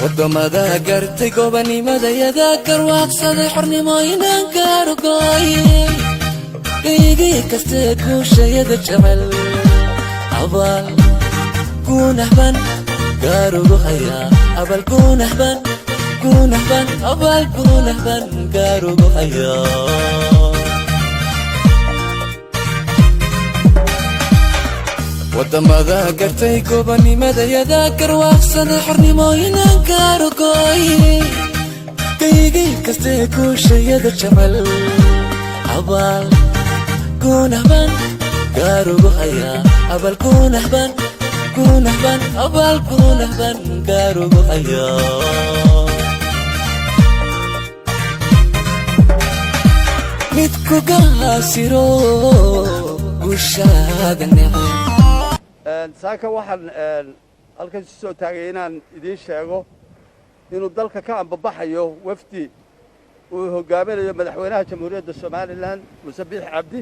Wadamada gartay gobanimadayada, garwaaqsaday xornimo inaan gaarugooy, gaygii kastee guushayada jecel, abaal guunahban gaarugu hayaa, abaal guunahban, guunahban, abaal guunahban gaarugu hayaa. Wadamada gartay gobanimadayada, garwaaqsaday xornimo inaan gaarugooy, gaygii kastee guushayada jecel, abaal guunahban gaarugu hayaa, abaal guunahban, guunahban, abaal guunahban gaarugu hayaa. Mid ku gaasiro guushaada neceb. Saaka waxaan halkan isu soo taagay inaan idiin sheego inuu dalka ka ambabaxayo wafdi uu hoggaaminayo madaxweynaha Jamhuuriyadda Somaliland, Muuse Biix Cabdi.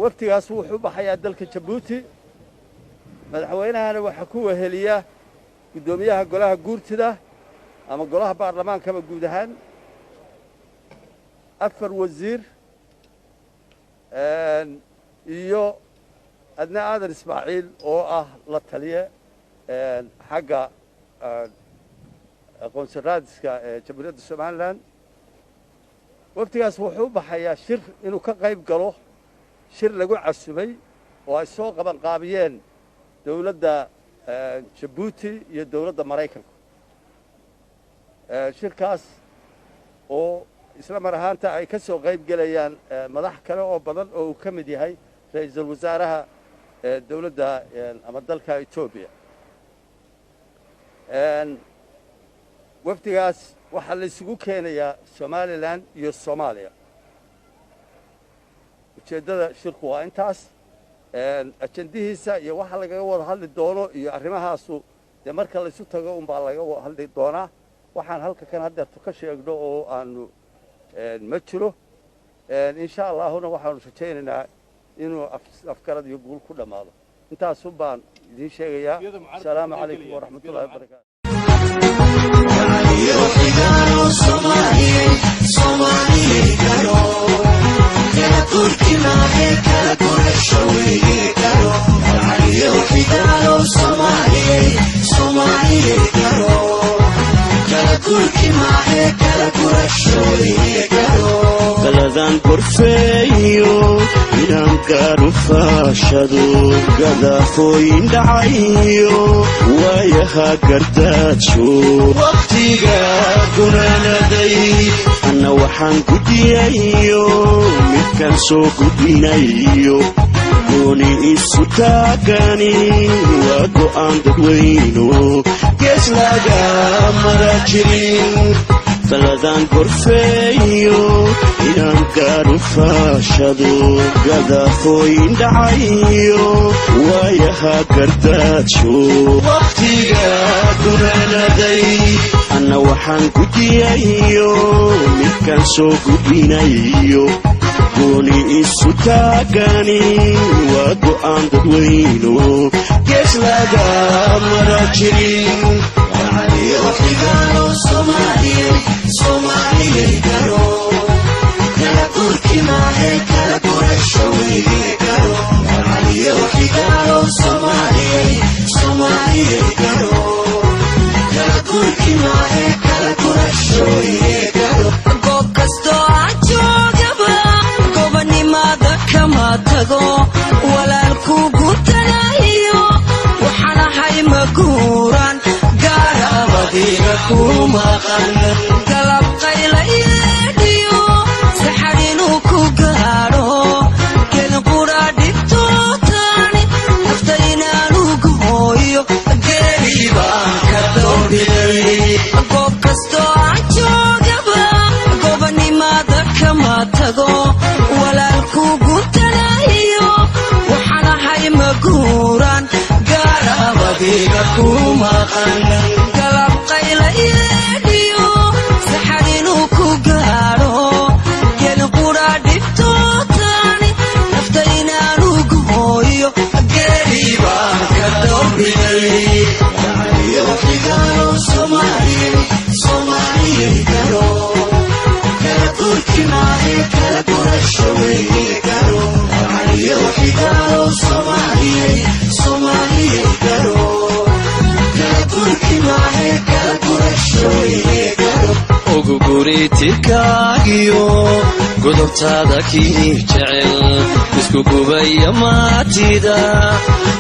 Wafdigaas wuxuu u baxayaa dalka Jabuuti. Madaxweynahana waxaa ku weheliya guddoomiyaha golaha guurtida ama golaha baarlamaankaba guud ahaan, 4 wasiir iyo Adna Aadan Ismaaciil oo ah la taliye xagga aqoonsi raadiska ee Jamhuuriyadda Somaliland. Wafdigaas wuxuu u baxayaa shir inuu ka qayb galo, shir lagu casumay oo ay soo qaban qaabiyeen dowladda Jabuuti iyo dowladda Maraykanka. Shirkaas oo isla mar ahaanta ay ka soo qayb gelayaan madax kale oo badan oo uu ka mid yahay ra'iisul wasaaraha dowladda ama dalka Etoobiya. Wafdigaas waxaa la isugu keenayaa Somaliland iyo Soomaaliya. Ujeeddada shirku waa intaas. Ajendihiisa iyo waxa lagaga wada hadli doono iyo arrimahaasu dee marka laysu tago unbaa laga hadli doonaa. Waxaan halka kan haddeerto ka sheegno oo aanu ma jiro. Insha Allahuna waxaanu rajaynaynaa inuu afgarad iyo guul ku dhammaado. Intaasun baan idiin sheegayaa. Asalaamu calaykum waraxmatullahi wabarakaatu. Soomaaliyey garo, kala gurki maahe, kala gurasho weeye garo. Caliyo xigaalo, Soomaaliyey, Soomaaliyey garo, kala gurki maahe, kala gurasho weeye garo. Galadaan gorfeeyo inaan gaaru faashado, gadaafooyin dhacayo waayaha gardaajo wakhtiga gunaanaday, anna waxaan gudiyayo midkaan soo gudbinayo, gooni isu taagani waa go'aan dadweyno gees laga mara jirin. Taladaan gorfeeyo inaan gaaru faashado, gadaafooyin dhacayo waayaha gardaajo wakhtiga gunaanaday, anna waxaan gudiyayo midkaan soo gudbinayo, gooni isu taagani waa go'aan dadweyno gees laga mara jirin. Xigaalo, Soomaaliyey, Soomaaliyey garo, kala gurki maahe, kala gurasho weeye garo. Caliyo xigaalo, Soomaaliyey, Soomaaliyey garo, kala gurki maahe, kala gurasho weeye garo. Goob kastoo aan joogaba gobonimada kama tago, walaalkugu talayo waxaan ahay ma guuraan gaarabadiga ku maqan. Galab qayla yeedhiyo saxar inuu ku gaadho, gelin qura dhibtootaani nafta inaanu gooyo geeri baan ka doorbiday. Goob kastoo aan joogaba gobonimada kama tago, walaalkugu talayo waxaan ahay ma guuraan gaarabadiga ku maqan. Galab qayla yeedhiyo saxar inuu ku gaadho, gelin qura dhibtootaani nafta inaanu gooyo geeri baan ka doorbiday. Xigaalo. Guri tirkaagiyo godobtaada kii jecel isku gubaya maatida,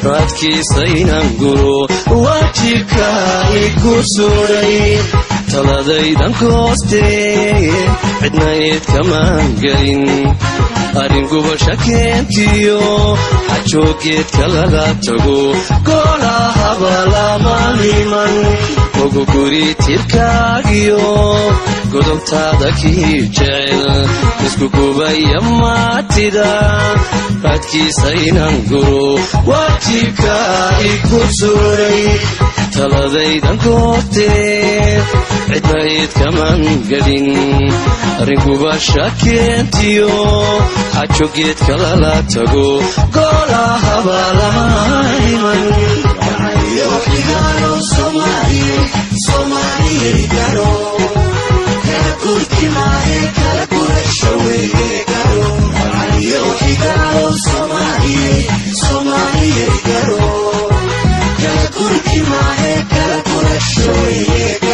raadkiisa inaan guro waajibka igu suray. Taladaydan kooste, cidna eedkamaan gelin. Arrin gubasha keentiyo xajoogeedka lala tago, goolahaba lama liman. Ogo guri tirkaagiyo godobtaada kii jecel isku gubaya maatida, raadkiisa inaan guro waajibka igu suray. Taladaydan koorte, cidna eedkamaan gelin. Arrin gubasha keentiyo xajogeedka lala tago, goolahaba lama iman. Garo, Soomaaliye, Soomaaliye garo, kala gurki maahe, kala gurasho weeye garo. Garo, Soomaaliye, Soomaaliye garo, kala gurki maahe, kala gurasho weeye.